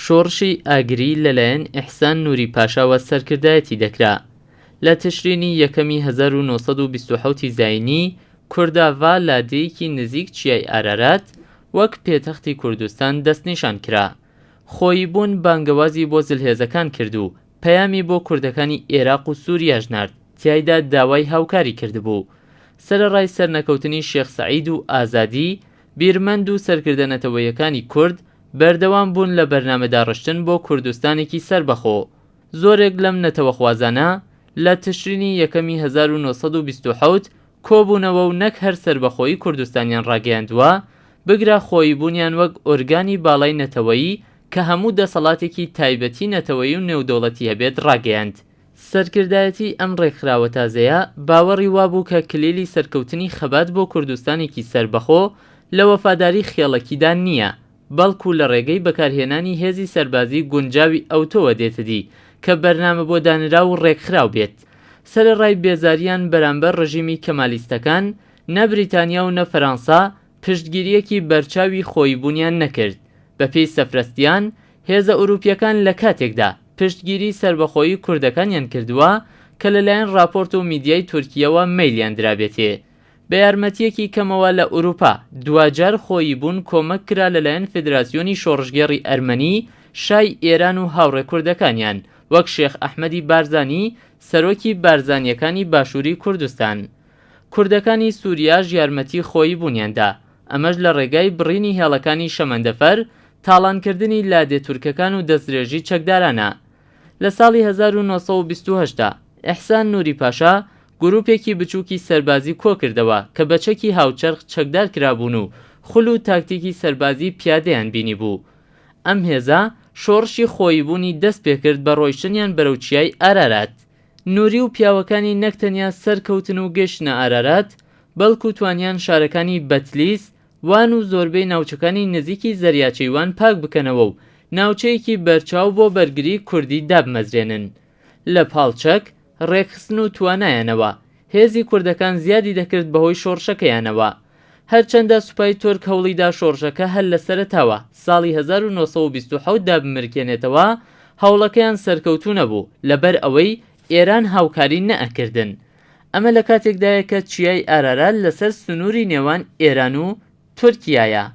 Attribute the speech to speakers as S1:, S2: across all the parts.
S1: شۆڕشی ئاگری لەلایەن ئیحسان نوری پاشاوە سەرکردایەتی دەکرا. لە تشرینی یەکەمی 1927 ی زایینی، کورداڤا لادێیەکی نزیک چیای ئارارات وەک پێتەختی کوردستان دەستنیشان کرا. خۆییبوون بانگەوازی بۆ زلهێزەکان کرد و پەیامی بۆ کوردەکانی ئێراق و سوریاش نارد، تیایدا داوای هاوکاری کردبوو. سەرەڕای سەرنەکەوتنی شێخ سەعید و ئازادی، بیرمەند و سەرکردە نەتەوەیەکانی کورد بەردەوام بوون لە بەرنامەداڕشتن بۆ کوردستانێکی سەربەخۆ. زۆرێک لەم نەتەوەخوازانە لە تشرینی یەکەمی 1927 کۆبوونەوە و نەک هەر سەربەخۆیی کوردستانیان ڕاگەیاندووە، بگرە خۆییبوونیان وەک ئۆرگانی باڵای نەتەوەیی کە هەموو دەسەڵاتێکی تایبەتی نەتەوەیی و نێودەوڵەتی هەبێت ڕاگەیاند. سەرکردایەتی ئەم ڕێکخراوە تازەیە باوەڕی وابوو کە کلیلی سەرکەوتنی خەبات بۆ کوردستانێکی سەربەخۆ لە وەفاداری خێڵەکیدا نییە، بەڵکو لە ڕێگەی بەکارهێنانی هێزی سەربازی گونجاوی ئەوتۆوە دێتەدی کە بەرنامە بۆ دانراو و ڕێکخراو بێت. سەرەڕای بێزاریان بەرامبەر ڕژیمی کەمالیستەکان، نە بریتانیا و نە فەرانسا پشتگیرییەکی بەرچاوی خۆییبوونیان نەکرد. بەپێی سەفرەستیان، هێزە ئوروپییەکان لە کاتێکدا پشتگیری سەربەخۆیی کوردەکانیان کردووە کە لەلایەن ڕاپۆرت و میدیای تورکییەوە مەیلیان درابێتێ. بە یارمەتییەکی کەمەوە لە ئوروپا، دواجار خۆییبوون کۆمەک کرا لەلایەن فێدراسیۆنی شۆڕشگێڕی ئەرمەنی، شای ئێران و هاوڕێ کوردەکانیان، وەک شێخ ئەحمەدی بارزانی، سەرۆکی بارزانییەکانی باشووری کوردستان. کوردەکانی سوریاش یارمەتی خۆییبوونیان دا، ئەمەش لە ڕێگای بڕینی هێڵەکانی شەمەندەفەر، تاڵانکردنی لادێ تورکەکان و دەستدرێژی چەکدارانە. لە ساڵی 1928 دا، ئیحسان نوری پاشا گروپێکی بچووکی سەربازی کۆکردەوە کە بە چەکی هاوچەرخ چەکدار کرابوون و خول و تاکتیکی سەربازی پیادەیان بینیبوو. ئەم هێزە شۆڕشی خۆییبوونی دەست پێکرد بە ڕۆیشتنیان بەرەو چیای ئارارات. نوری و پیاوەکانی نەک تەنیا سەرکەوتن و گەیشتنە ئارارات، بەڵکو توانیان شارەکانی بەتلیس، وان و زۆربەی ناوچەکانی نزیکی زەریاچەی وان پاک بکەنەوە و ناوچەیەکی بەرچاو بۆ بەرگری کوردی دابمەزرێنن. لە پاڵ چەک، ڕێکخستن و توانایانەوە، هێزی کوردەکان زیادی دەکرد بەهۆی شۆڕشەکەیانەوە. هەرچەندە سوپای تورک هەوڵیدا شۆڕشەکە هەر لە سەرەتاوە، ساڵی 1927 دا بمرکێنێتەوە، هەوڵەکەیان سەرکەوتوو نەبوو، لەبەر ئەوەی ئێران هاوکاری نەئەکردن. ئەمە لە کاتێکدایە کە چیای ئارارات لەسەر سنووری نێوان ئێران و تورکیایە.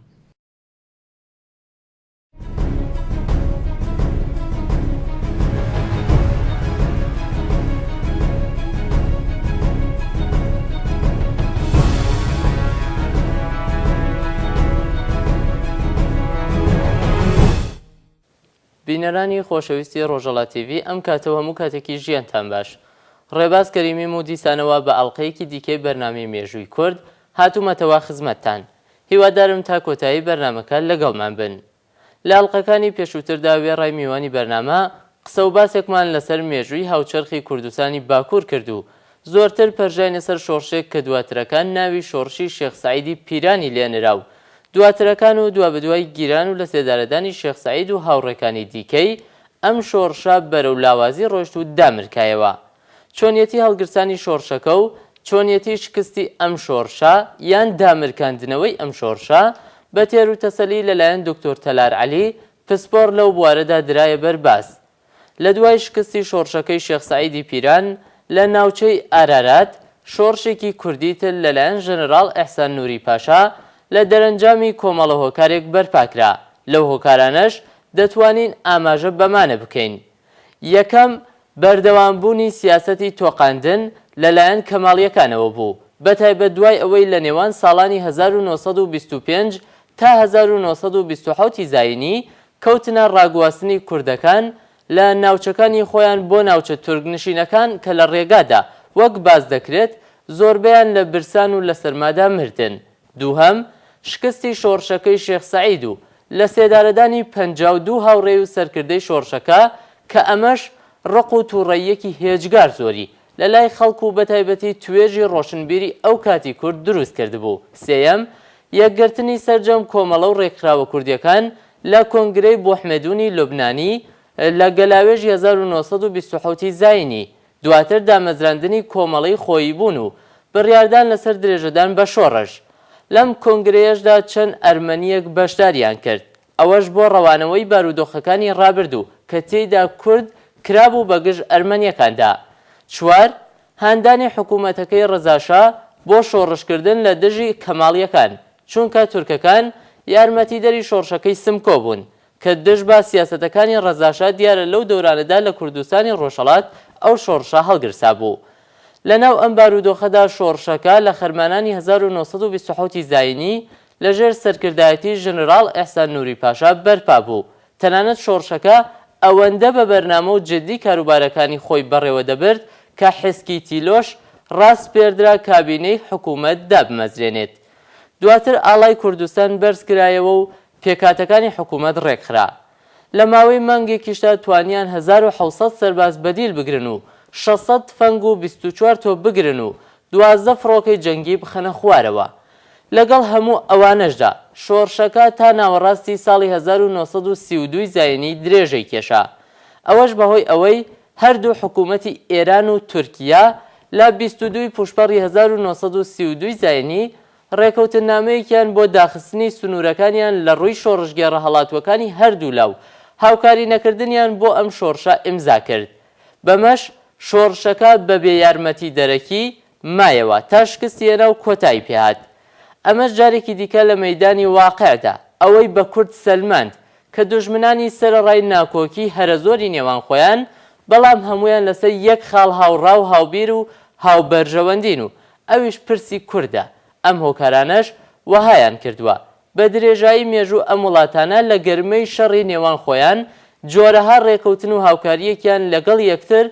S1: بینەرانی خۆشەویستی ڕۆژەڵات تیڤی ئەم کاتە و هەموو کاتێکی ژیانتان باش. ڕێباز کەریمیم و دیسانەوە بە ئەڵقەیەکی دیکەی بەرنامەی مێژووی کورد هاتوومەتەوە خزمەتتان. هیوادارم تا کۆتایی بەرنامەکە لەگەڵمان بن. لە ئەڵقەکانی پێشووتردا وێڕای میوانی بەرنامە، قسە و باسێکمان لەسەر مێژووی هاوچەرخی کوردستانی باکوور کرد و زۆرتر پەرژاینە سەر شۆڕشێک کە دواترەکان ناوی شۆڕشی شێخ سەعیدی پیرانی لێ نرا و دواترەکان و دوابەدوای گیران و لەسێدارەدانی شێخ سەعید و هاوڕێکانی دیکەی، ئەم شۆڕشە بەرەو لاوازی ڕۆیشت و دامرکایەوە. چۆنیەتی هەڵگرسانی شۆڕشەکە و چۆنیەتی شکستی ئەم شۆڕشە یان دامرکاندنەوەی ئەم شۆڕشە بە تێروتەسەلی لەلایەن دکتۆر تەلار عەلی پسپۆڕ لەو بوارەدا درایە بەر باس. لە دوای شکستی شۆڕشەکەی شێخ سەعیدی پیران لە ناوچەی ئارارات، شۆڕشێکی کوردی تر لەلایەن ژەنەراڵ ئیحسان نوری پاشا لە دەرەنجامی کۆمەڵە هۆکارێک بەرپاکرا، لەو هۆکارانەش دەتوانین ئاماژە بەمانە بکەین. یەکەم، بەردەوامبوونی سیاسەتی تۆقاندن لەلایەن کەماڵییەکانەوە بوو، بەتایبەت دوای ئەوەی لە نێوان ساڵانی 1925 تا 1927 ی زایینی کەوتنە ڕاگواستنی کوردەکان لە ناوچەکانی خۆیان بۆ ناوچە تورک نشینەکان کە لە ڕێگادا وەک باس دەکرێت زۆربەیان لە برسان و لە سەرمادا مردن. دووهەم، شکستی شۆڕشەکەی شێخ سەعید و لە سێدارەدانی 52 هاوڕێی و سەرکردەی شۆڕشەکە کە ئەمەش ڕق و توڕەییەکی هێجگار زۆری لە لای خەڵک و بەتایبەتی توێژی ڕۆشنبیری ئەو کاتی کورد دروست کردبوو. سێیەم، یەکگرتنی سەرجەم کۆمەڵە و ڕێکخراوە کوردیەکان لە کۆنگرەی بوحمێدونی لوبنانی لە گەلاوێژی 1927 ی زاینی، دواتر دامەزراندنی کۆمەڵەی خۆییبوون و بڕیاردان لەسەر درێژەدان بە شۆڕش. لەم کۆنگرەیەشدا چەند ئەرمەنییەک بەشداریان کرد. ئەوەش بۆ ڕەوانەوەی بارودۆخەکانی ڕابردوو کە تێیدا کورد کرابوو بە گژ ئەرمەنیەکاندا. چوار، هاندانی حکوومەتەکەی ڕەزا شا بۆ شۆڕشکردن لە دژی کەماڵیەکان، چونکە تورکەکان یارمەتیدەری شۆڕشەکەی سمکۆ بوون، کە دژ بە سیاسەتەکانی ڕەزا شا دیارە لەو دەورانەدا لە کوردستانی ڕۆژهەڵات ئەو شۆڕشە هەڵگرسابوو. لە ناو ئەم بارودۆخەدا شۆڕشەکە لە خەرمانانی 1927 ی زایینی لە ژێر سەرکردایەتی ژنراڵ ئیحسان نوری پاشا بەرپا بوو. تەنانەت شۆڕشەکە ئەوەندە بە بەرنامە و جدی کاروبارەکانی خۆی بەڕێوە دەبرد کە حسکی تیلۆش ڕاسپێردرا کابینەی حکوومەت دابمەزرێنێت. دواتر ئاڵای کوردستان بەرز کرایەوە و پێکهاتەکانی حکوومەت ڕێکخرا. لە ماوەی مانگێکیشدا توانیان 1700 سەرباز بەدیل بگرن و 600 تفەنگ و 24 تۆپ بگرن و 12 فڕۆکەی جەنگی بخەنە خوارەوە. لەگەڵ هەموو ئەوانەشدا، شۆڕشەکە تا ناوەڕاستی ساڵی 1932 ی زایینی درێژەی کێشا. ئەوەش بەهۆی ئەوەی هەردوو حکوومەتی ئێران و تورکیا لە 22 ی پووشپەڕی 1932 ی زایینی ڕێکەوتننامەیەکیان بۆ داخستنی سنوورەکانیان لە ڕووی شۆڕشگێڕە هەڵاتووەکانی هەردوولا و هاوکاری نەکردنیان بۆ ئەم شۆڕشە ئیمزا کرد. بەمەش شۆڕشەکە بە بێ یارمەتی دەرەکی مایەوە تا شکستی هێنا و کۆتایی پێهات. ئەمەش جارێکی دیکە لە مەیدانی واقعدا ئەوەی بە کورد سەلماند کە دوژمنانی سەرەڕای ناکۆکی هەرەزۆری نێوان خۆیان، بەڵام هەموویان لەسەر یەک خاڵ هاوڕا و هاوبیر و هاوبەرژەوەندین و ئەویش پرسی کوردە، ئەم هۆکارانەش وەهایان کردووە بە درێژایی مێژوو ئەم وڵاتانە لە گەرمەی شەڕی نێوان خۆیان جۆرەها ڕێکەوتن و هاوکارییەکیان لەگەڵ یەکتر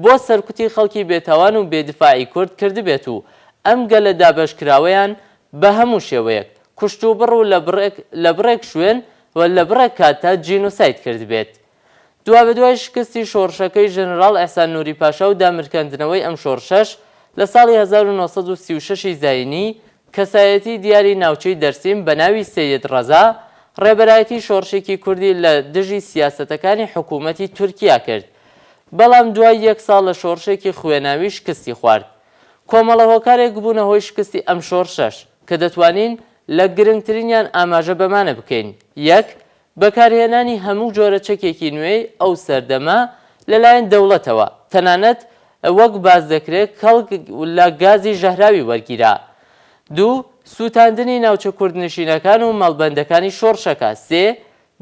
S1: بۆ سەرکوتی خەڵکی بێتاوان و بێدفاعی کورد کردبێت و ئەم گەلە دابەشکراوەیان بە هەموو شێوەیەک کوشتوبڕ و لە بڕێک لە بڕێک شوێن و لە بڕێک کاتدا جینۆساید کردبێت. دوابەدوای شکستی شۆڕشەکەی ژەنەراڵ ئیحسان نوری پاشا و دامرکاندنەوەی ئەم شۆڕشەش لە ساڵی 1936 ی زایینی، کەسایەتی دیاری ناوچەی دەرسیم بە ناوی سەید ڕەزا، ڕێبەرایەتی شۆڕشێکی کوردی لە دژی سیاسەتەکانی حکوومەتی تورکیا کرد. بەڵام دوای یەک ساڵ لە شۆڕشێکی خوێناوی شکستی خوارد. کۆمەڵە هۆکارێک بوونە هۆی شکستی ئەم شۆڕشەش، کە دەتوانین لە گرنگترینیان ئاماژە بەمانە بکەین، یەک، بەکارهێنانی هەموو جۆرە چەکێکی نوێی ئەو سەردەمە لەلایەن دەوڵەتەوە، تەنانەت وەک باس دەکرێت کەڵک لە گازی ژەهراوی وەرگیرا. دوو، سووتاندنی ناوچە کوردنشینەکان و مەڵبەندەکانی شۆڕشەکە. سێ،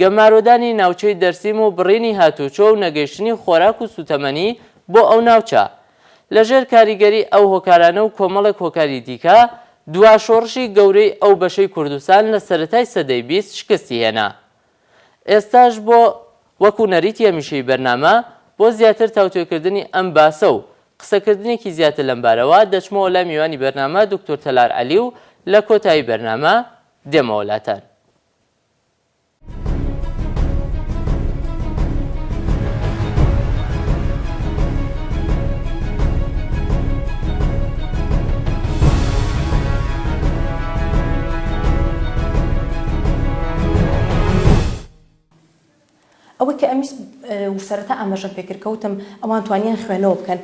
S1: گەمارۆدانی ناوچەی دەرسیم و بڕینی هاتوچۆ و نەگەیشتنی خۆراک و سووتەمەنی بۆ ئەو ناوچە. لەژێر کاریگەری ئەو هۆکارانە و کۆمەڵێک هۆکاری دیکە، دوا شۆڕشی گەورەی ئەو بەشەی کوردستان لە سەرەتای سەدەی 20 شکستی هێنا. ئێستاش بۆ وەکو نەریتی هەمیشەیی بەرنامە، بۆ زیاتر تاوتوێکردنی ئەم باسە و قسەکردنێکی زیاتر لەم بارەوە، دەچمەوە لای میوانی بەرنامە دکتۆر تەلار عەلی و لە کۆتایی بەرنامە دێمەوە لاتان.
S2: ئەوەی کە ئەمیست و سەرەتا ئاماژەم پێکرد کە وتم ئەوان توانیان خوێنەوە بکەن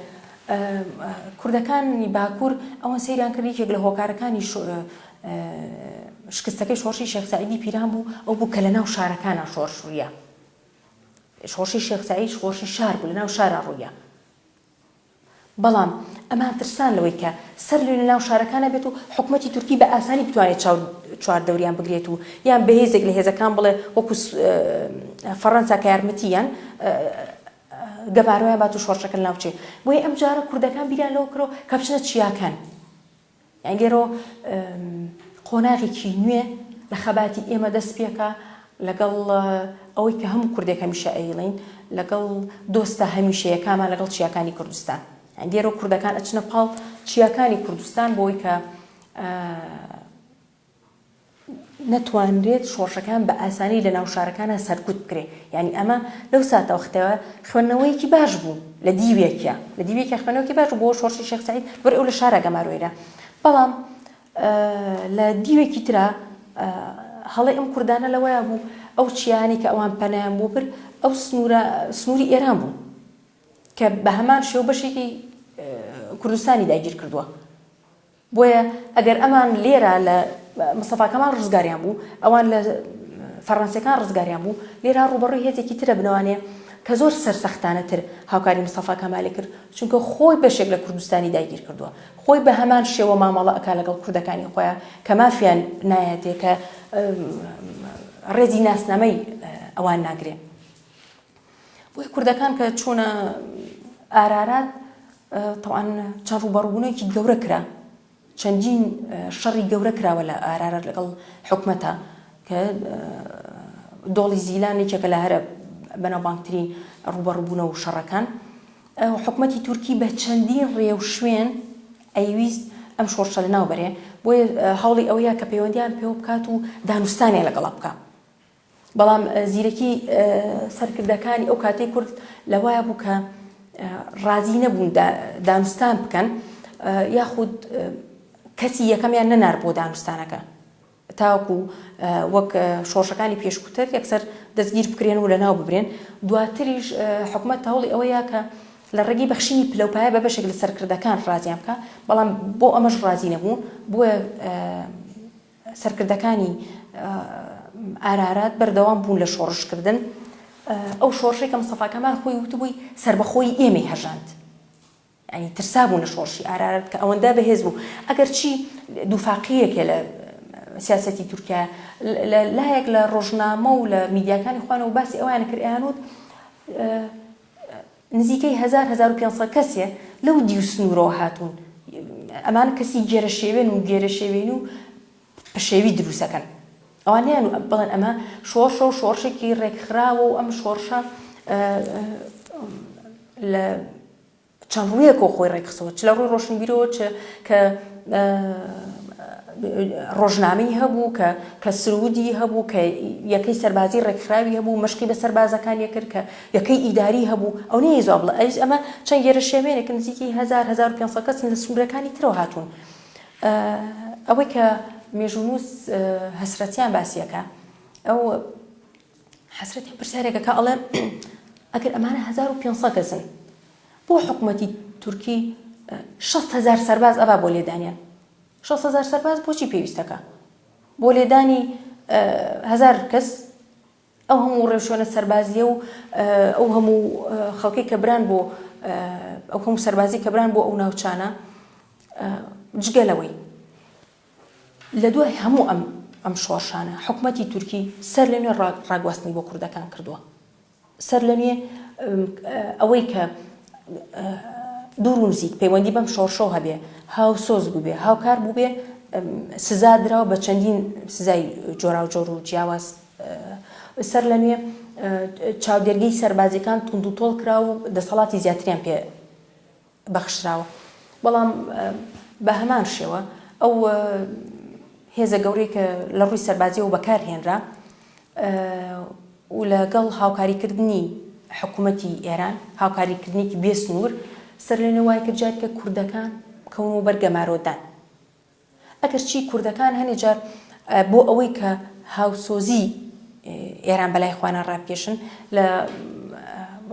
S2: کوردەکانی باکوور ئەوان سەیریان کرد یەکێک لە هۆکارەکانی شکستەکەی شۆڕشی شێخ سەعیدی پیران بوو ئەو بوو کە لە ناو شارەکانە شۆڕش ڕوویە شۆڕشی شێخ سەعید شۆڕشی شار بوو لە ناو شارا ڕوویە بەڵام ئەمان ترسان لەوەی کە سەر لە ناو شارەکانە بێت و حکومەتی تورکی بە ئاسانی بتوانێت چاو چواردەوریان بگرێت و یان بە هێزێک لە هێزەکان بڵێ وەکو فەڕەنسا کە یارمەتی یان گەمارۆیان بات و شۆڕشەکە لەناو بچێ. بۆیە ئەم جارە کوردەکان بیریان لەوە کردەوە کە بچنە چیاکان. یانی لێرەوە قۆناغێکی نوێ لە خەباتی ئێمە دەست پێکا لەگەڵ ئەوەی کە هەموو کوردێک هەمیشە ئەیڵین لەگەڵ دۆستە هەمیشەیەکامان لەگەڵ چیاکانی کوردستان. یانی لێرەوە کوردەکان ئەچنە پاڵ چیاکانی کوردستان بۆی کە نەتوانرێت شۆڕشەکان بە ئاسانی لە ناو شارەکانا سەرکوت بکرێ یانی ئەمە لەو ساتەوەختەوە خوێندنەوەیەکی باش بوو لە دیوێکیا لە دیوێکیا خوێندنەوەیەکی باش بوو بۆ شۆڕشی شێخ سەعید لەبەر ئەو لە شارا گەمارۆیرا بەڵام لە دیوێکی ترا هەڵەی ئەم کوردانە لەوەیا بوو ئەو چیانەی کە ئەوان پەنایان بۆ برد ئەو سنوورە سنووری ئێران بوو کە بە هەمان شێوە بەشێکی کوردستانی داگیر کردووە بۆیە ئەگەر ئەمان لێرە لە مستەفا کەمال ڕزگاریان بوو، ئەوان لە. فەڕەنسیەکان ڕزگاریان بوو، لێرە ڕووبەڕووی هێزێکی ترە بنەوانێ کە زۆر سەرسەختانەتر هاوکاری مستەفا کەمالی کرد، چونکە خۆی بەشێک لە کوردستانی داگیر کردووە، خۆی بە هەمان شێوە مامەڵە ئەکا لەگەڵ کوردەکانی خۆیا کە مافیان نایەتێ، کە ڕێزی ناسنامەی ئەوان ناگرێ. بۆیە کوردەکان کە چوونە ئارارات تەوان چەند ڕووبەڕووبوونەوەیەکی گەورە کرا. چەندین شەڕی گەورە کراوە لە ئارارات لەگەڵ حکومەتە کە دۆڵی زیلان یەکێکە لە هەرە بەناوبانگترین ڕووبەڕووبوونەوە و شەڕەکان. حکومەتی تورکی بە چەندین ڕێوشوێن ئەیویست ئەم شۆڕشە لەناو بەرێ، بۆیە هەوڵی ئەوەیە کە پەیوەندیان پێوە بکات و دانوستانیان لەگەڵا بکا. بەڵام زیرەکی سەرکردەکانی ئەو کاتەی کورد لەوایە بوو کە ڕازی نەبوون دانوستان بکەن یاخود کەسی یەکەمیان نەنار بۆ دانوستانەکە تاوەکو وەک شۆڕشەکانی پێشووتر یەکسەر دەستگیر بکرێن و لەناو ببرێن دواتریش حکومەت هەوڵی ئەوەیە کە لە ڕێگەی بەخشینی پلەوپایە بە بەشێک لە سەرکردەکان ڕازیان بکە بەڵام بۆ ئەمەش ڕازی نەبوون بۆیە سەرکردەکانی ئارارات بەردەوام بوون لە شۆڕشکردن، ئەو شۆڕشەی کە مستەفا کەمال خۆی وتبووی سەربەخۆیی ئێمەی هەژاند، یانی ترسابوون لە شۆڕشی ئارارات کە ئەوەندە بەهێز بوو، ئەگەرچی دووفاقییەکە لە سیاسەتی تورکیا، لە لایەک لە ڕۆژنامە و لە میدیاکانی خوانەوە باسی ئەویان کرد ئەیانوت نزیکەی هەزار 1500 کەسێ لەو دیو سنوورەوە هاتوون، ئەمانە کەسی گێرەشێوێن و گێرەشێوێن و پشێوی دروستەکەن. ئەوان نیان و بڵێن ئەمە شۆڕشە و شۆڕشێکی ڕێکخراوە و ئەم شۆڕشە لە چەند ڕوویەکەوە خۆی ڕێکخستەوە چ لە ڕووی ڕۆشنبیرەوە چ کە ڕۆژنامەی هەبوو کە کە سرودی هەبوو کە یەکەی سەربازی ڕێکخراوی هەبوو مەشقی بە سەربازەکانی کرد کە یەکەی ئیداری هەبوو ئەو نەیزوا بڵێ ئەویست ئەمە چەند گێرە شێوێنێک نزیکی 1000 1500 کەسن لە سنوورەکانی ترەوە هاتوون ئەوەی کە مێژوونووس هەسرەتیان باسیەکە ئەو حەسرەتیان پرسیارێکەکە ئەڵێ ئەگەر ئەمانە 1500 کەسن بۆ حکومەتی تورکی 6 هزار سەرباز ئەبا بۆ لێدانیان 6 هزار سەرباز بۆچی پێویستەکە بۆ لێدانی هزار کەس ئەو هەموو ڕێوشوێنە سەربازییە و ئەو هەموو خەڵکەی کە بران بۆ ئەو هەموو سەربازی کە بران بۆ ئەو ناوچانە جگە لەوەی لە دوای هەموو ئەم ئەم شۆڕشانە حکومەتی تورکی سەر لە نوێ ڕاگواستنی بۆ کوردەکان کردووە سەر لە نوێ ئەوەی کە دوور و نزیک پەیوەندی بەم شۆڕشەوە هەبێ، هاوسۆز بووبێ، هاوکار بووبێ، سزا دراوە بە چەندین سزای جۆراوجۆر و جیاواز. سەر لە نوێ چاودێرگەی سەربازیەکان توندوتۆڵ کرا و دەسەڵاتی زیاتریان پێ بەخشراوە. بەڵام بە هەمان شێوە ئەو هێزە گەورەی کە لە ڕووی سەربازیەوە بەکار هێنرا و لەگەڵ هاوکاریکردنی حکوومەتی ئێران، هاوکاریکردنێکی بێ سنوور، سەرلەنوێ وای کرد جارێکە کوردەکان بکەونەوە بەر گەمارۆدان. ئەگەرچی کوردەکان هەنێ جار بۆ ئەوەی کە هاوسۆزی ئێران بەلای خۆیانە ڕابکێشن لە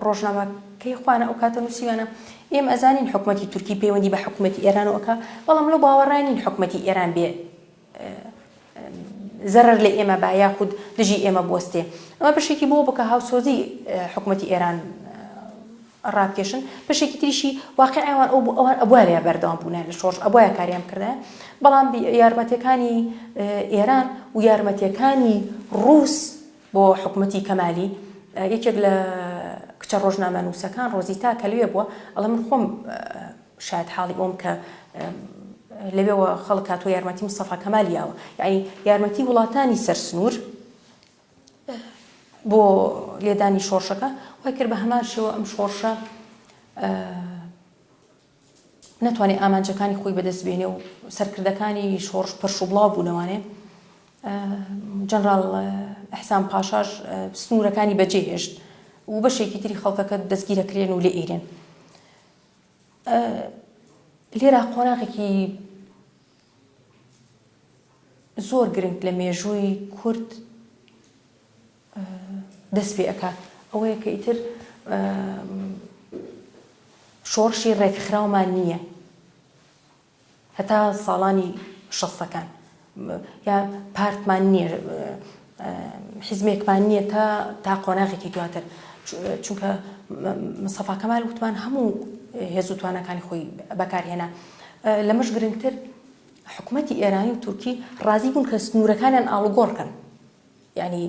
S2: ڕۆژنامەکەی خۆیانە ئەو کاتە نووسیویانە ئێمە ئەزانین حکوومەتی تورکی پەیوەندی بە حکوومەتی ئێرانەوە ئەکا بەڵام لەو باوەڕا نین حکوومەتی ئێران بێ زەرەر لە ئێمە با یاخود دژی ئێمە بوەستێ ئەمە بەشێکی بۆ بکە هاوسۆزی حکوومەتی ئێران ڕابکێشن بەشێکی تریشی واقع ئەوان ئەو بوو ئەوان ئەبوایە بەردەوام بوونە لە شۆڕش ئەبوایە کاریان بکردایە بەڵام یارمەتیەکانی ئێران و یارمەتیەکانی ڕووس بۆ حکوومەتی کەمالی یەکێک لە کچە ڕۆژنامەنووسەکان ڕۆزیتا کە لەوێ بووە ئەڵێ من خۆم شایەت حاڵی ئەوم کە لەوێوە خەڵک هاتووە یارمەتی مستەفا کەمالی یاوە یعنی یارمەتی وڵاتانی سەر سنوور بۆ لێدانی شۆڕشەکە وای کرد بە هەمان شێوە ئەم شۆڕشە نەتوانێت ئامانجەکانی خۆی بەدەست بێنێ و سەرکردەکانی شۆڕش پەرش و بڵاو بوونەوانێ جەنراڵ ئەحسان پاشاش سنوورەکانی بەجێ هێشت و بەشێکی تری خەڵکەکە دەستگیرەکرێن و لێ ئیرێن لێرا قۆناغێکی زۆر گرنگ لە مێژووی کورد دەست پێ ئەکا ئەوەیە کە ئیتر شۆڕشی ڕێکخراومان نییە هەتا ساڵانی شەستەکان یا پارتمان نییە. حیزبێکمان نییە تا تا قۆناغێکی دواتر چونکە مستەفا کەمال وتمان هەموو هێز و تواناکانی خۆی بەکارهێنا لەمەش گرنگتر حکوومەتی ئێرانی و تورکی ڕازی بوون کە سنوورەکانیان ئاڵوگۆڕ کەن یعنی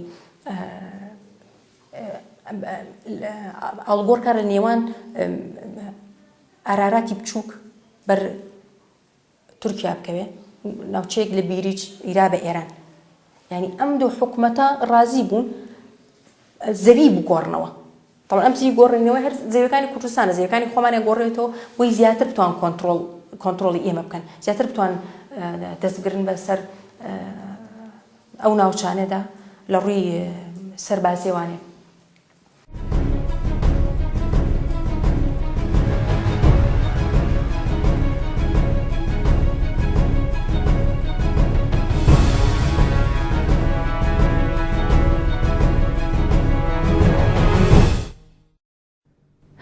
S2: ئاڵوگۆڕ کار لە نێوان ئاراراتی بچووک بەر تورکیا بکەوێ ناوچەیەک لە بیریج ئیرا بە ئێران یعنی ئەم دوو حکومەتە ڕازی بوون زەوی بگۆڕنەوە طبعا ئەم زەوی گۆڕینەوە هەر زەویەکانی کوردستانە زەویەکانی خۆمانیان گۆڕێتەوە بۆی زیاتر بتوان کۆنترۆڵ کۆنترۆڵی ئێمە بکەن زیاتر بتوان دەستبگرن بەسەر ئەو ناوچانەدا لە ڕووی سەربازیەوانێ.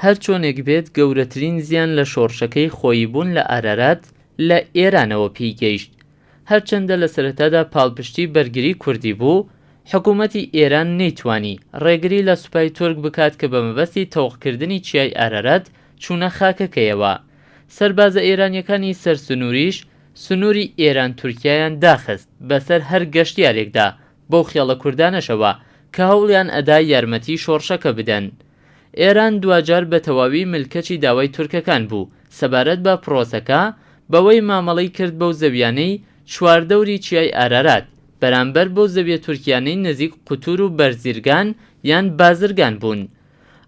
S1: هەرچۆنێک بێت گەورەترین زیان لە شۆڕشەکەی خۆییبوون لە ئارارات لە ئێرانەوە پێی گەیشت. هەرچەندە لە سەرەتادا پاڵپشتی بەرگری کوردی بوو، حکوومەتی ئێران نەیتوانی ڕێگری لە سوپای تورک بکات کە بە مەبەستی تەوقکردنی چیای ئارارات چوونە خاکەکەیەوە. سەربازە ئێرانییەکانی سەر سنووریش سنووری ئێران-تورکیایان داخست بەسەر هەر گەشتیارێکدا، بەو خێڵە کوردانەشەوە کە هەوڵیان ئەدا یارمەتی شۆڕشەکە بدەن. ئێران دواجار بە تەواوی ملکەچی داوای تورکەکان بوو سەبارەت بە پرۆسەکە، بەوەی مامەڵەی کرد بەو زەویانەی چواردەوری چیای ئارارات، بەرامبەر بەو زەویە تورکیانەی نزیک قوتور و بەرزیرگان یان بازرگان بوون.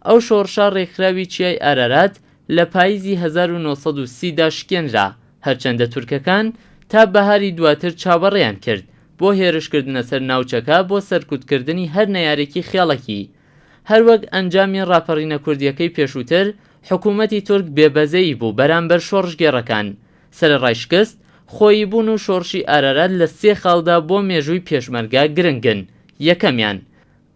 S1: ئەو شۆڕشە ڕێکخراوی چیای ئارارات لە پاییزی 1930 دا شکێنرا، هەرچەندە تورکەکان تا بەهاری دواتر چاوەڕێیان کرد بۆ هێرشکردنە سەر ناوچەکە بۆ سەرکوتکردنی هەر نەیارێکی خێڵەکی. هەروەک ئەنجامی ڕاپەڕینە کوردییەکەی پێشووتر، حکوومەتی تورک بێبەزەیی بوو بەرامبەر شۆڕشگێڕەکان. سەرەڕای شکست، خۆییبوون و شۆڕشی ئارارات لە سێ خاڵدا بۆ مێژووی پێشمەرگە گرنگن، یەکەمیان،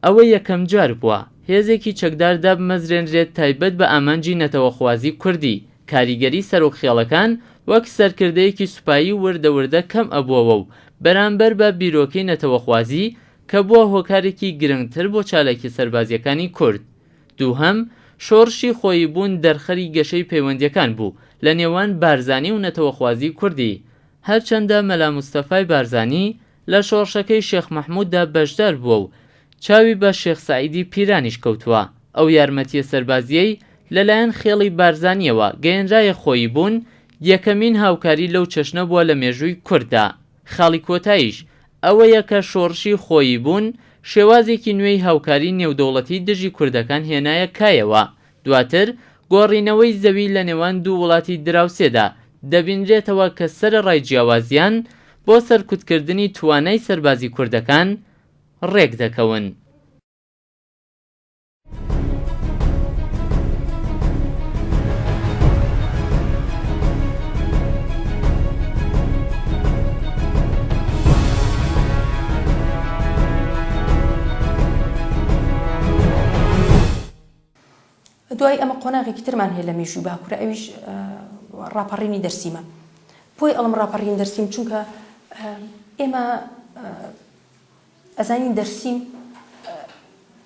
S1: ئەوە یەکەمجار بووە هێزێکی چەکدار دابمەزرێنرێت تایبەت بە ئامانجی نەتەوەخوازی کوردی، کاریگەری سەرۆک خێڵەکان وەک سەرکردەیەکی سوپایی وردە وردە کەم ئەبووەوە و بەرامبەر بە بیرۆکەی نەتەوەخوازی کە بووە هۆکارێکی گرنگتر بۆ چالاکیە سەربازیەکانی کورد. دووهەم، شۆڕشی خۆییبوون دەرخەری گەشەی پەیوەندیەکان بوو لە نێوان بارزانی و نەتەوەخوازی کوردی. هەرچەندە مەلا مستەفای بارزانی لە شۆڕشەکەی شێخ مەحموددا بەشدار بووە و چاوی بە شێخ سەعیدی پیرانیش کەوتووە، ئەو یارمەتیە سەربازیەی لەلایەن خێڵی بارزانیەوە گەیەنرایە خۆییبوون، یەکەمین هاوکاری لەو چەشنە بووە لە مێژووی کورددا. خاڵی کۆتاییش ئەوەیە کە شۆڕشی خۆییبوون شێوازێکی نوێی هاوکاری نێودەوڵەتی دژی کوردەکان هێنایە کایەوە، دواتر گۆڕینەوەی زەوی لە نێوان دوو وڵاتی دراوسێدا دەبینرێتەوە کە سەرەڕای جیاوازیان بۆ سەرکوتکردنی توانای سەربازی کوردەکان ڕێکدەکەون.
S2: دوای ئەمە قۆناغێکی ترمان هەیە لە مێژووی باکوورە ئەویش ڕاپەڕینی دەرسیمە بۆی ئەڵم ڕاپەڕین دەرسیم چونکە ئێمە ئەزانین دەرسیم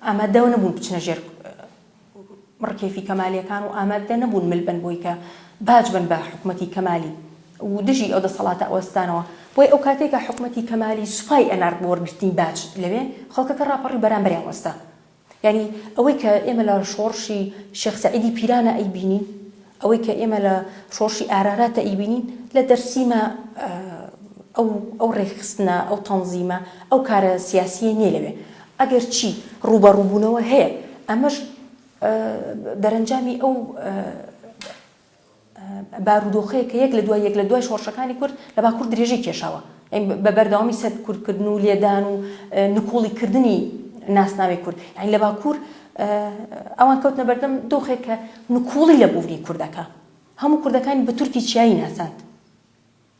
S2: ئامادەوە نەبوون بچنە ژێر ڕکێفی کەمالیەکان و ئامادە نەبوون مل بن بۆی کە باج بن بە حکومەتی کەمالی و دژی ئەو دەسەڵاتە ئەوەستانەوە بۆی ئەو کاتێک کە حکومەتی کەمالی سوپای ئەنارد بۆ وەرگرتنی باج لەوێ خەڵکەکە ڕاپەڕی بەرامبەریان وەستا یانی ئەوەی کە ئێمە لە شۆڕشی شێخ سەعیدی پیرانە ئەیبینین، ئەوەی کە ئێمە لە شۆڕشی ئاراراتە ئەیبینین، لە دەرسیمە ئەو ئەو ڕێکخستنە، ئەو تەنزیمە، ئەو کارە سیاسییە نییە لەوێ. ئەگەر چی ڕووبەڕووبوونەوە هەیە، ئەمەش دەرەنجامی ئەو بارودۆخەیە کە یەک لە دوای یەک لە دوای شۆڕشەکانی کورد لە باکوور درێژەی کێشاوە بە بەردەوامی سەرکوتکردن و لێدان و نکوڵی کردنی ناسناوی کورد یعنی لە باکوور ئەوان کەوتنە بەردەم دۆخێک کە نکوڵی لە بوونی کوردەکە هەموو کوردەکانی بە تورکی چیایی ناساند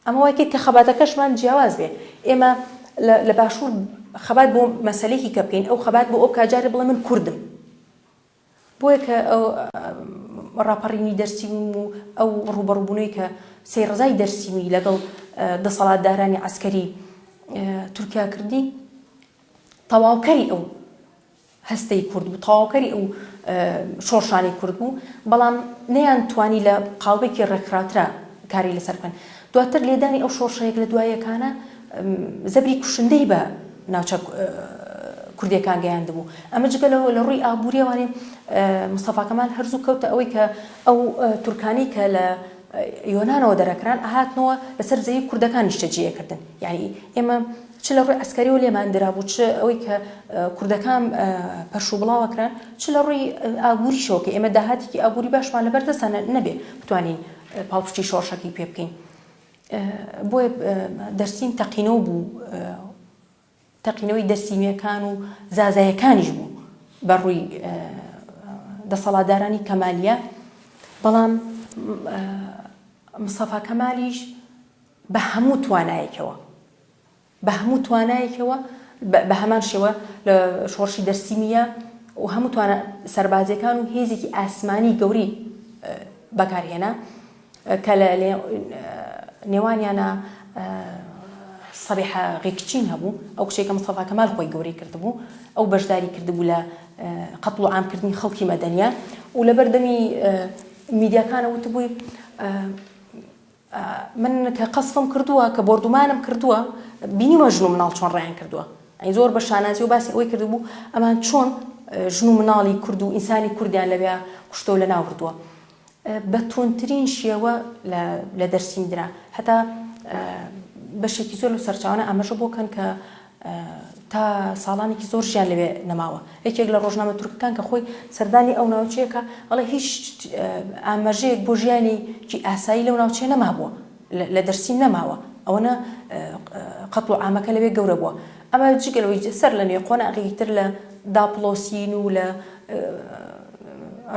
S2: ئەمە وای کرد کە خەباتەکەشمان جیاواز بێ ئێمە لە باشوور خەبات بۆ مەسەلەیەکی کە بکەین ئەو خەبات بۆ ئەو بکا جارێ بڵێ من کوردم بۆیە کە ئەو ڕاپەڕینی دەرسیم و ئەو ڕووبەڕووبوونەی کە سەی ڕەزای دەرسیمی لەگەڵ دەسەڵاتدارانی عەسکەری تورکیا کردی. تەواوکەری ئەو هەستەی کورد بوو، تەواوکەری ئەو شۆڕشانەی کورد بوو، بەڵام نەیانتوانی لە قاڵبێکی ڕێکخراوترا کاری لەسەر بکەن. دواتر لێدانی ئەو شۆڕشە یەک لە دوای یەکانە زەبری کوشندەی بە ناوچە کوردیەکان گەیاندبوو. ئەمە جگە لەوە لە ڕووی ئابووریەوانی مستەفا کەمال هەر زوو کەوتە ئەوەی کە ئەو تورکانەی کە لە یۆنانەوە دەرەکران ئەهاتنەوە لەسەر زەوی کوردەکان نیشتەجێ ئەکردن. یانی ئێمە چ لە ڕووی عەسکەریەوە لێمان درابوو، چ ئەوەی کە کوردەکان پەرش و بڵاو ئەکران، چ لە ڕووی ئابووریشەوە کە ئێمە داهاتێکی ئابووری باشمان لەبەر دەستا نەبێ بتوانین پاڵپشتی شۆڕشەکەی پێ بکەین. بۆیە دەرسیم تەقینەوە بوو، تەقینەوەی دەرسیمییەکان و زازایەکانیش بوو بە ڕووی دەسەڵاتدارانی کەمالیە، بەڵام مستەفا کەمالیش بە هەموو توانایەکەوە بە هەموو توانایەکەوە بە هەمان شێوە لە شۆڕشی دەرسیمیە و هەموو توانا سەربازیەکان و هێزێکی ئاسمانی گەوری بەکارهێنا کە لە نێوانیانە سەبیحە غیکچین هەبوو ئەو کچێک کە مستەفا کەمال خۆی گەورەی کردبوو ئەو بەشداری کردبوو لە قەتڵ و عامکردنی خەڵکی مەدەنیە و لەبەردەمی میدیاکانە وتبووی من کە قەسفم کردووە، کە بۆردومانم کردووە، بینیومە ژن و مناڵ چۆن ڕایان کردووە. یانی زۆر بە شانازیەوە باسی ئەوەی کردبوو ئەمان چۆن ژن و مناڵی کورد و ئینسانی کوردیان لەوێ کوشتوە و لەناو بردووە. بە توندترین شێوە لە دەرسیم درا. هەتا بەشێکی زۆر لەو سەرچاوانە ئاماژە بۆ کەن کە تا ساڵانێکی زۆر ژیان لەوێ نەماوە. یەکێک لە ڕۆژنامە تورکەکان کە خۆی سەردانی ئەو ناوچەیە کە ئەڵێ هیچ ئاماژەیەک بۆ ژیانێکی ئاسایی لەو ناوچەیە نەمابووە، لە دەرسیم نەماوە، ئەوەنە قەتڵ و عامەکە لەوێ گەورە بووە. ئەمە جگە لەوەی سەر لە نوێ قۆناغێکی تر لە داپڵۆسین و لە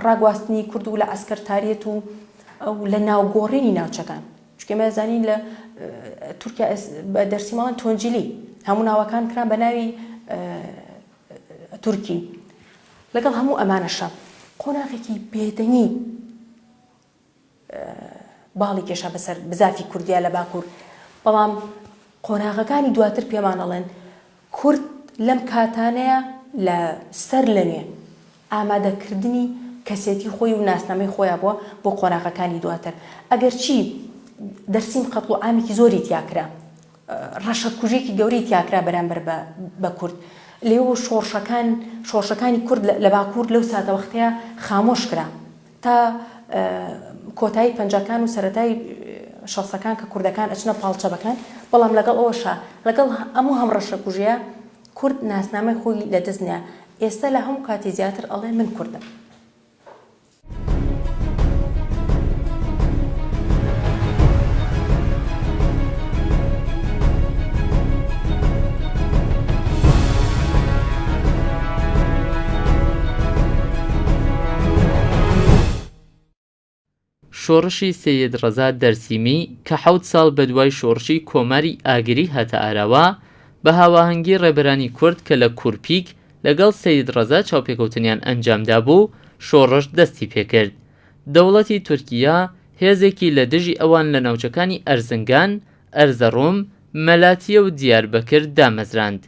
S2: ڕاگواستنی کورد و لە عەسکەرتاریەت و لە ناوگۆڕینی ناوچەکان. چونکە ئێمە ئەزانین لە تورکیا بە دەرسی ماڵن تۆنجیلی هەموو ناوەکان کران بە ناوی تورکی لەگەڵ هەموو ئەمانەشە قۆناغێکی بێدەنگی باڵی کێشا بەسەر بزافی کوردیا لە باکوور بەڵام قۆناغەکانی دواتر پێمان ئەڵێن کورد لەم کاتانەیە لە سەر لە نوێ ئامادەکردنی کەسێتی خۆی و ناسنامەی خۆیا بووە بۆ قۆناغەکانی دواتر. ئەگەرچی دەرسیم قەتڵ و عامێکی زۆری تیا کرا، ڕەشەکوژیەکی گەورەی تیا کرا بەرامبەر بە کورد، لێوە شۆڕشەکان شۆڕشەکانی کورد لە باکوور لەو ساتەوەختەیا خامۆش کرا تا کۆتایی پەنجاکان و سەرەتای شەستەکان کە کوردەکان ئەچنە پاڵ چەپەکان، بەڵام لەگەڵ ئەوەشا لەگەڵ ئەموو هەم ڕەشەکوژیە کورد ناسنامەی خۆی لەدەست نەیا، ئێستا لە هەموو کاتی زیاتر ئەڵێ من کوردم.
S1: شۆڕشی سەید ڕەزا دەرسیمی کە حەوت ساڵ بەدوای شۆڕشی کۆماری ئاگری هاتە ئاراوە، بە هاواهەنگی ڕێبەرانی کورد کە لە کورپیک لەگەڵ سەید ڕەزا چاوپێکەوتنیان ئەنجام دابوو، شۆڕش دەستی پێکرد. دەوڵەتی تورکیە هێزێکی لە دژی ئەوان لە ناوچەکانی ئەرزنگان، ئەرزەڕۆم، مەلاتیە و دیاربەکر دامەزراند.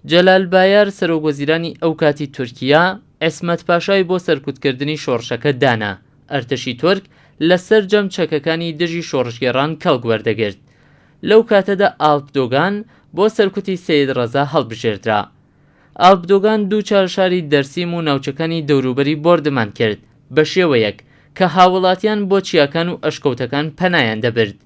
S1: جەلال بایار سەرۆکوەزیرانی ئەوکاتی تورکیە، عیسمەت پاشای بۆ سەرکوتکردنی شۆڕشەکە دانا. ئەرتەشی تورک لە سەرجەم چەکەکانی دژی شۆڕشگێڕان کەڵک وەردەگرت. لەو کاتەدا ئالپ دۆگان بۆ سەرکوتی سەید ڕەزا هەڵبژێردرا. ئالپ دۆگان دووچار شاری دەرسیم و ناوچەکانی دەوروبەری بۆردمان کرد بە شێوەیەک کە هاوڵاتیان بۆ چیاکان و ئەشکەوتەکان پەنایان دەبرد.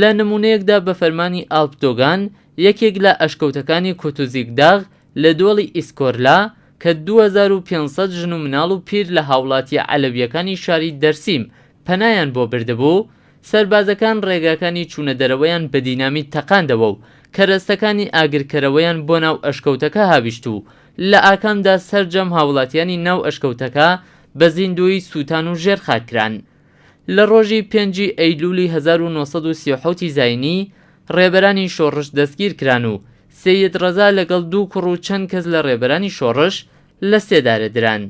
S1: لە نموونەیەکدا بە فەرمانی ئالپ دۆگان یەکێک لە ئەشکەوتەکانی کوتوزیک داغ لە دۆڵی ئیسکۆرلا کە 2500 ژن و مناڵ و پیر لە هاوڵاتییە عەلەوییەکانی شاری دەرسیم پەنایان بۆ بردبوو، سەربازەکان ڕێگاکانی چوونە دەرەوەیان بە دینامیت تەقاندەوە و کەرەستەکانی ئاگرکەرەوەیان بۆ ناو ئەشکەوتەکە هاویشت و لە ئاکامدا سەرجەم هاوڵاتیانی ناو ئەشکەوتەکە بە زیندوویی سووتان و ژێرخاک کران. لە ڕۆژی پێنجی ئەیلوولی 1937 ی زاینی، ڕێبەرانی شۆڕش دەستگیر کران و سەید ڕەزا لەگەڵ دوو کوڕ و چەند کەس لە ڕێبەرانی شۆڕش لە سێدارە دران.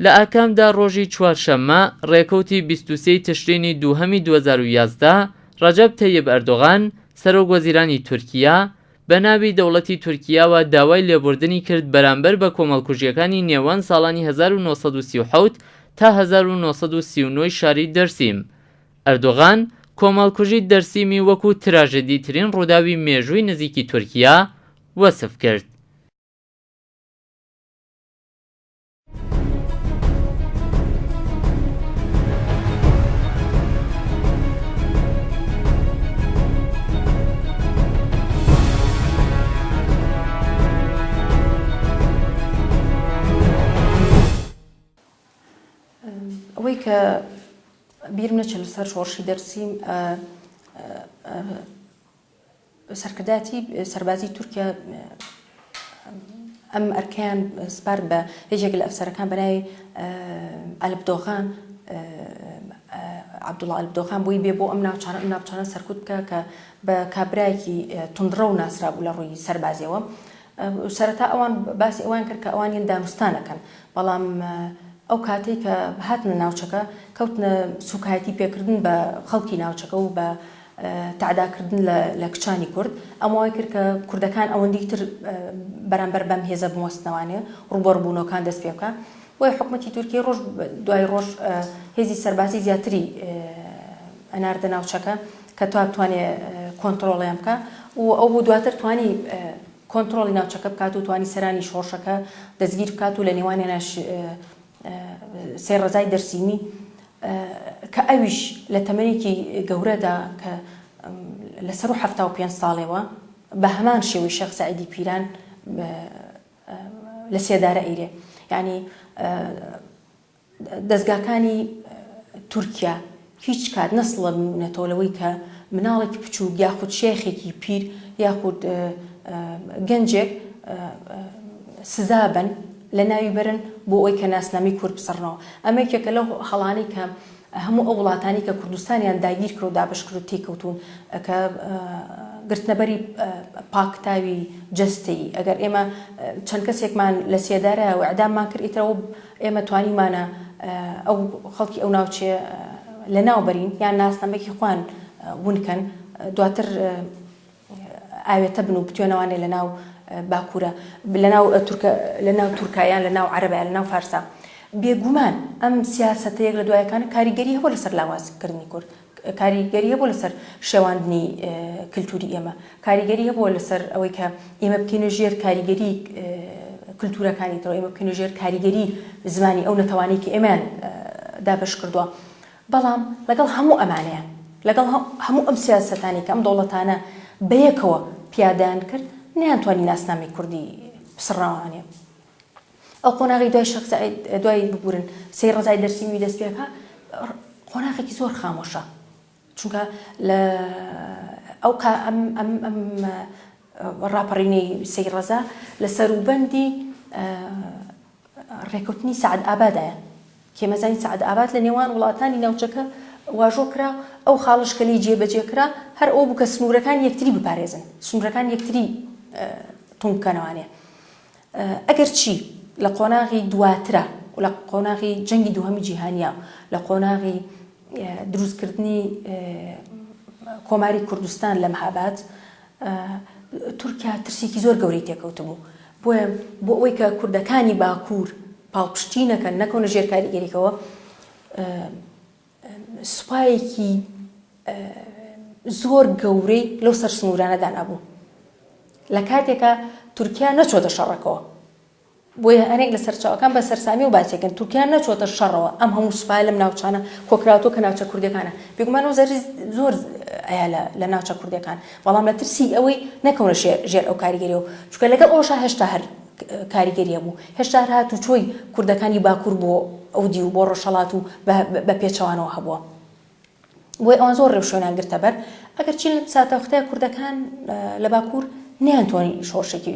S1: لە ئاکامدا ڕۆژی چوارشەممە ڕێکەوتی 23 ی تشرینی دووهەمی 2011 ڕەجەب تەیب ئەردۆغان، سەرۆک وەزیرانی تورکیە، بە ناوی دەوڵەتی تورکیاوە داوای لێبوردنی کرد بەرامبەر بە کۆمەڵکوژیەکانی نێوان ساڵانی 1937 تا 1939 ی شاری دەرسیم. ئەردۆغان کۆمەڵکوژی دەرسیمی وەکو تراژێدیترین ڕووداوی مێژووی نزیکی تورکیا وەسف کرد.
S2: ئەوەی کە بیرم نەچێت لەسەر شۆڕشی دەرسیم سەرکردایەتی سەربازی تورکیا ئەم ئەرکەیان سپارد بە یەکێک لە ئەفسەرەکان بە ناوی ئەلبدۆغان عەبدوڵا ئەلبدۆغان بۆی بێ بۆ ئەم ناوچانە ئەم ناوچانە سەرکوت بکە کە بە کابرایەکی توندڕەو ناسرابوو لە ڕووی سەربازیەوە سەرەتا ئەوان باسی ئەوان کرد کە ئەوان یەن دانوستانەکەن بەڵام ئەو کاتەی کە هاتنە ناوچەکە کەوتنە سوکایەتی پێکردن بە خەڵکی ناوچەکە و بە تەعدا کردن لە کچانی کورد، ئەم وای کرد کە کوردەکان ئەوەندەی تر بەرامبەر بەم هێزە بوەستنەوانێ ڕووبەڕووبوونەوەکان دەست پێ بکا. بۆیە حکومەتی تورکیە ڕۆژ دوای ڕۆژ هێزی سەربازی زیاتری ئەناردە ناوچەکە کە تا بتوانێ کۆنتڕۆڵیان بکا و ئەو بوو دواتر توانی کۆنتڕۆڵی ناوچەکە بکات و توانی سەرانی شۆڕشەکە دەستگیر بکات و لە نێوانیاناش سەی ڕەزای دەرسیمی کە ئەویش لە تەمەنێکی گەورەدا کە لە سەرو 75 ساڵێوە بە هەمان شێوەی شێخ سەعیدی پیران لە سێدارە ئەیرێ یعنی دەزگاکانی تورکیا هیچ کات نەسڵەبوونەتەوە لەوەی کە مناڵێکی بچووک یاخود شێخێکی پیر یاخود گەنجێک سزا بن لە ناوی بەرن بۆ ئەوەی کە ناسنامەی کورد بسڕنەوە. ئەمە یەکێکە لەو هەڵانەی کە هەموو ئەو وڵاتانەی کە کوردستانیان داگیر کرد و دابەش کرد و تێیکەوتوون کە گرتنەبەری پاکتاوی جەستەیی ئەگەر ئێمە چەند کەسێکمان لە سێدارە و ئیعداممان کرد ئیتر ئەوە ئێمە توانیومانە ئەو خەڵکی ئەو ناوچەیە لەناو بەرین یان ناسنامەکی خۆیان ون کەن دواتر ئاوێتە بن و بتوێنەوانێ لە ناو باکوورە لە ناو تورکە لە ناو تورکا یان لە ناو عەرەبە یان لە ناو فارسا بێگومان ئەم سیاسەتە یەک لە دوایەکانە کاریگەری هەبوو لەسەر لاوازکردنی کورد کاریگەری هەبوو لەسەر شێواندنی کلتوری ئێمە کاریگەری هەبووە لەسەر ئەوەی کە ئێمە بکەینە ژێر کاریگەری کلتورەکانی ترەوە ئێمە بکەینە ژێر کاریگەری زمانی ئەو نەتەوانەی کە ئێمەیان دابەش کردووە بەڵام لەگەڵ هەموو ئەمانەیە، لەگەڵ هەموو ئەم سیاسەتانەی کە ئەم دەوڵەتانە بەیەکەوە پیادەیان کرد، نەیانتوانی ناسنامەی کوردی پسڕنەوانێ. ئەو قۆناغی دوای شێخ سەعید، دوای ببورن سەی ڕەزای دەرسیمی دەست پێکا، قۆناغێکی زۆر خامۆشە. چونکە لە ئەو کا ئەم ئەم ئەم ڕاپەڕینەی سەی ڕەزا لە سەروبەندی ڕێکەوتنی سەعد ئابادایە. کێمەزانی سەعد ئاباد لە نێوان وڵاتانی ناوچەکە واژۆ کرا، ئەو خاڵەش کە لێی جێبەجێ کرا هەر ئەوە بوو کە سنوورەکانی یەکتری بپارێزن، سنوورەکانی یەکتری توند بکەنەوانێ. ئەگەرچی لە قۆناغی دواترا و لە قۆناغی جەنگی دووهەمی جیهانیا و لە قۆناغی دروستکردنی کۆماری کوردستان لە مهاباد تورکیا ترسێکی زۆر گەورەی تێکەوتبوو بۆیە بۆ ئەوەی کە کوردەکانی باکوور پاڵپشتی نەکەن نەکەونە ژێر کاریگەریکەوە سوپایەکی زۆر گەورەی لەو سەر سنوورانە دانابوو لە کاتێکا تورکیا نەچۆتە شەڕەکەوە بۆیە هەنێک لە سەرچاوەکان بە سەرسامیەوە باسی ئەکەن تورکیا نەچۆتە شەڕەوە ئەم هەموو سوپایە لەم ناوچانە کۆکراوەتەوە کە ناوچە کوردیەکانە بێگومان ئەو زەرری زۆر ئەیا لە لە ناوچە کوردیەکان بەڵام لە ترسی ئەوەی نەکەونە ژێر ژێر ئەو کاریگەریەوە چونکە لەگەڵ ئەوەشا هێشتا هەر کاریگەری هەبوو هێشتا هەر هاتوچۆی کوردەکانی باکوور بۆ ئەو دیو بۆ ڕۆژهەڵات و بە پێچەوانەوە هەبووە بۆیە ئەوان زۆر ڕێوشوێنیان گرتە بەر ئەگەرچی لەم ساتەوەختەیە کوردەکان لە باکوور نەیانتوانی شۆڕشێکی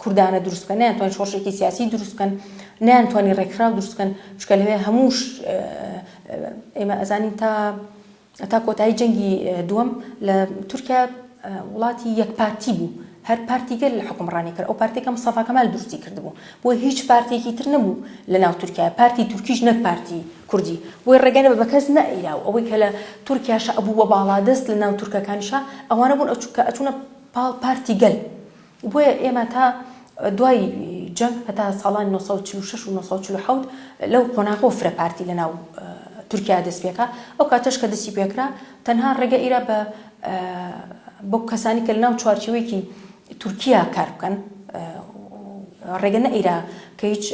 S2: کوردانە دروست بکەن نەیانتوانی شۆڕشێکی سیاسی دروست بکەن نەیانتوانی ڕێکخراو دروست بکەن چونکە لەوێ هەمووش ئێمە ئەزانین تا تا کۆتایی جەنگی دووەم لە تورکیا وڵاتی یەک پارتی بوو. هەر پارتی گەل حوکمڕانی کرد، ئەو پارتەی کە مستەفا کەمال دروستی کردبوو. بۆیە هیچ پارتێکی تر نەبوو لە ناو تورکیا، پارتی تورکیش نەک پارتی کوردی. بۆیە ڕێگە بە کەس نەئەیرا و ئەوەی کە لە تورکیاشا ئەبوو بە باڵادەست لە ناو تورکەکانیشا ئەوانە بوون کە ئەچوونە پاڵ پارتی گەل. بۆیە ئێمە تا دوای جەنگ هەتا ساڵانی 946 و 947 لەو قۆناغەوە فرە پارتی لە ناو تورکیا دەست پێکا ئەو کاتەش کە دەستی پێکرا تەنها ڕێگە ئیرا بە بۆ کەسانی کە لە ناو چوارچێوەیەکی تورکیا کار بکەن ڕێگە نەئیرا کە هیچ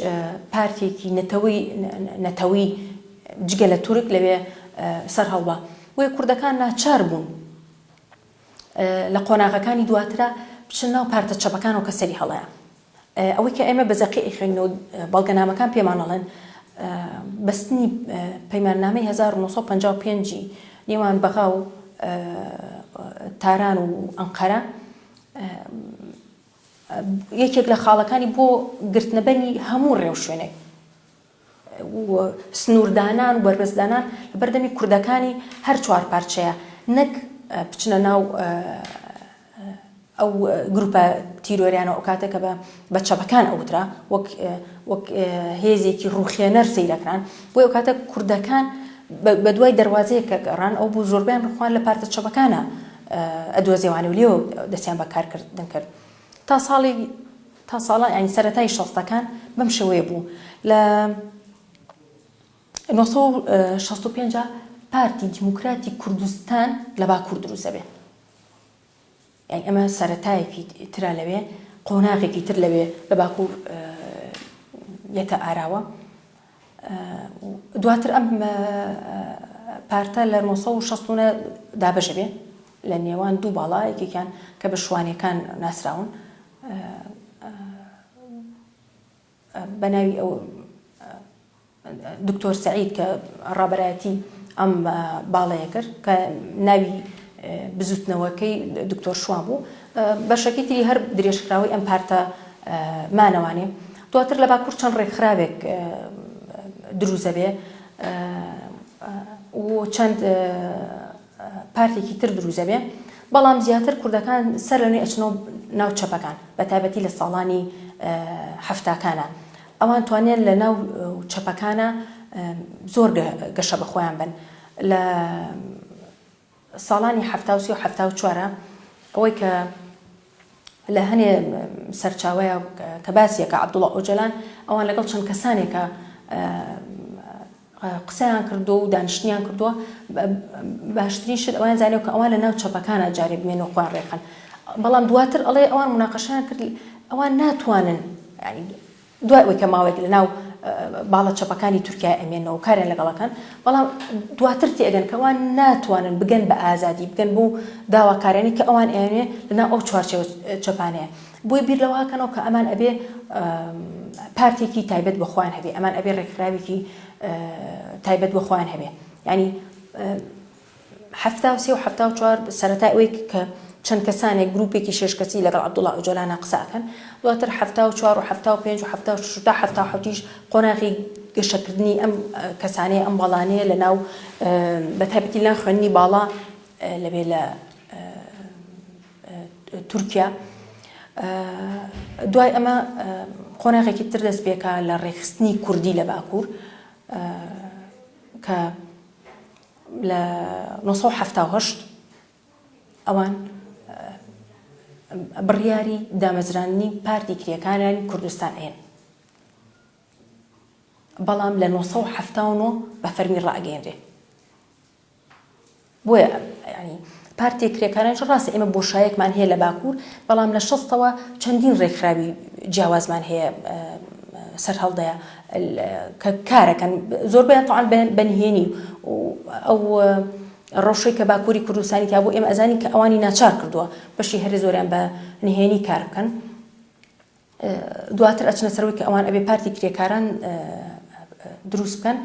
S2: پارتێکی نەتەوەی نەتەوی جگە لە تورک لەوێ سەر هەڵبا بۆیە کوردەکان ناچار بوون لە قۆناغەکانی دواترا بچنە ناو پارتە چەپەکانەوە کە سەری هەڵەیە. ئەوەی کە ئێمە بە زەقی ئەیخوێنینەوە بەڵگەنامەکان پێمان ئەڵێن بەستنی پەیماننامەی 1955 ی نێوان بەغا و تاران و ئەنقەرە یەکێک لە خاڵەکانی بۆ گرتنەبەری هەموو ڕێوشوێنێک و سنووردانان و بەربەستدانان لە بەردەمی کوردەکانی هەر چوارپارچەیە نەک بچنە ناو ئەو گروپە تیرۆریانە ئەو کاتە کە بە چەپەکان ئەوترا وەک وەک هێزێکی ڕوخێنەر سەیرەکران بۆ ئەو کاتە کوردەکان بە دوای دەواازەیەک کە گەڕان ئەو بوو زۆربیان ڕخوان لە پارتە چەپەکانە ئەدۆزیوانە و لێو دەستیان بە کارکردن کرد تا ساڵی تا ساڵان یانی سەرەتای شەستەکان بەم شێوەیە بوو لە 965 پارتی دیموکراتی کوردستان لە باکوور دروست دەبێ یانی ئەمە سەرەتایەکی ترە لەوێ قۆناغێکی تر لەوێ لە باکوور یەتە ئاراوە دواتر ئەم پارتە لە 969 دابەشە بێ لە نێوان دوو باڵا یەکێکیان کە بە شوانەکان ناسراون بە ناوی ئەو دکتۆر سەعید کە ڕابەرایەتی ئەم باڵەیە کرد کە ناوی بزوتنەوەکەی دکتۆر شوان بوو بەشەکەی تری هەر درێژکراوەی ئەم پارتە مانەوانێ دواتر لە باکوور چەند ڕێکخراوێک دروزە بێ و چەند پارتێکی تر دروست ئەبێ بەڵام زیاتر کوردەکان سەر لە نوێ ئەچنەوە ناو چەپەکان بە تایبەتی لە ساڵانی حەفتاکانە ئەوان توانیان لە ناو چەپەکانە زۆر گەشە بە خۆیان بن لە ساڵانی 73 و 74 ئەوەی کە لە هەنێ سەرچاوەیە کە باسیەکە عەبدوڵا ئۆجەلان ئەوان لەگەڵ چەند کەسانێکە قسەیان کردووە و دانیشتنیان کردووە باشترین شت ئەویان زانیەوە کە ئەوان لە ناو چەپەکانە جارێ بمێن و خۆیان ڕێکخەن بەڵام دواتر ئەڵێ ئەوان مناقەشیان کرد ئەوان ناتوانن ینی دوای ئەوەی کە ماوەیەک لە ناو باڵە چەپەکانی تورکیا ئەمێنەوە کاریان لەگەڵەکەن بەڵام دواتر تێگەن کە ئەوان ناتوانن بگەن بە ئازادی بگەن بۆ داواکاریانی کە ئەوان ئەیانێ لەناو ئەو چوارچێوە چەپانەیە بۆیە بیر لەوە کەنەوە کە ئەمان ئەبێ پارتێکی تایبەت بە خۆیان هەبێ ئەمان ئەبێ ڕێکخراوێکی تایبەت بە خۆیان هەبێ ینی 73 و 74 سەرەتای ئەوەی کە چەند کەسانێک گروپێکی شش کەسی لەگەڵ عەبدوڵا ئۆجالانە قسە ئەکەن دواتر 74 و 75 و 76 تا 77 قۆناغی گەشەکردنی ئەم کەسانەیە ئەم باڵانەیە لە ناو بە تایبەتی لە خوێندنی باڵا لەوێ لە تورکیا دوای ئەمە قۆناغێکی تر دەست پێکا لە ڕێکخستنی کوردی لە باکوور کە لە 1970 ئەوان بڕیاری دامەزراندنی پارتی کرێکارانی کوردستان ئەیەن بەڵام لە 1979 بە فەرمی ڕائەگەیەنرێ بۆیە یانی پارتیە کرێکارانیش ڕاستە ئێمە بۆشایەکمان هەیە لە باکوور بەڵام لە شەستەوە چەندین ڕێکخراوی جیاوازمان هەیە سەرهەڵدەیە کە کارەکەن زۆربەیان تەعاان بەنهێنی ئەو ڕەوشەی کە باکووری کوردستانی تا بوو ئێمە ئەزانین کە ئەوانی ناچار کردووە بەشی هەرە زۆریان بە نهێنی کار بکەن دواتر ئەچنە سەرەوەی کە ئەوان ئەبێ پارتی کرێکاران دروست بکەن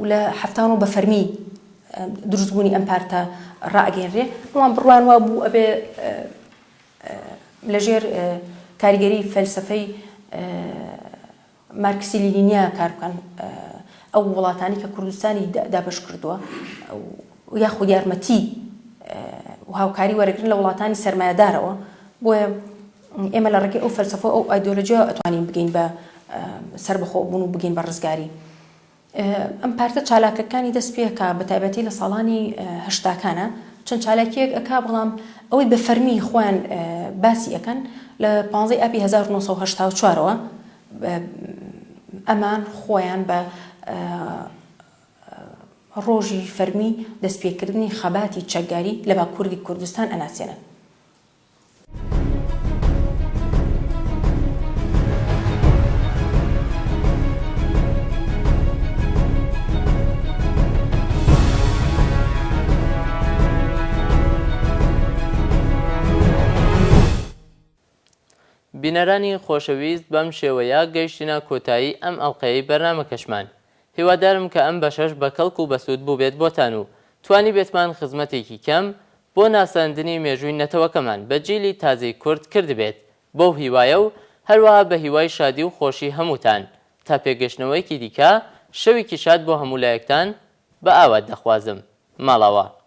S2: و لە حەفتان و بە فەرمی دروستبوونی ئەم پارتە ڕائگەێنرێ ئەوان بڕوان وا بوو ئەبێ لەژێر کاریگەری فەلسفەی مارکسی لینینیا کار بکەن ئەو وڵاتانی کە کوردستانی دابش کردووە یاخود یارمەتی و هاوکاری وەرەگرن لە وڵاتانی سەرمایەدارەوە بۆیە. ئێمە لە ڕێگەی ئەو فەلسەفە و ئەو ئایدۆلۆژیاوە ئەتوانین بگەین بە سەربەخۆبوون و بگەین بە ڕزگاری. ئەم پارتە چالاکەکانی دەست پێکا بە تایبەتی لە ساڵانی هەشتاکانە چەند چالاکیەک ئەکا بەڵام ئەوەی بە فەرمی خۆیان باسی ئەکەن لە پانزەی ئابی 1984ەوە ئەمان خۆیان بە ڕۆژی فەرمی دەستپێکردنی خەباتی چەکداری لە باکووری کوردستان ئەناسێنن.
S1: بینەرانی خۆشەویست بەم شێوەیە گەیشتینە کۆتایی ئەم ئەڵقەیەی بەرنامەکەشمان هیوادارم کە ئەم بەشەش بە کەڵک و بەسوود بووبێت بۆتان و توانیبێتمان خزمەتێکی کەم بۆ ناساندنی مێژووی نەتەوەکەمان بە جیلی تازەی کورد کردبێت بەو هیوایە و هەروەها بە هیوای شادی و خۆشی هەمووتان تا پێکگەشتنەوەیەکی دیکە شەوێکی شاد بۆ هەموو لایەکتان بە ئاوات دەخوازم. ماڵاوا.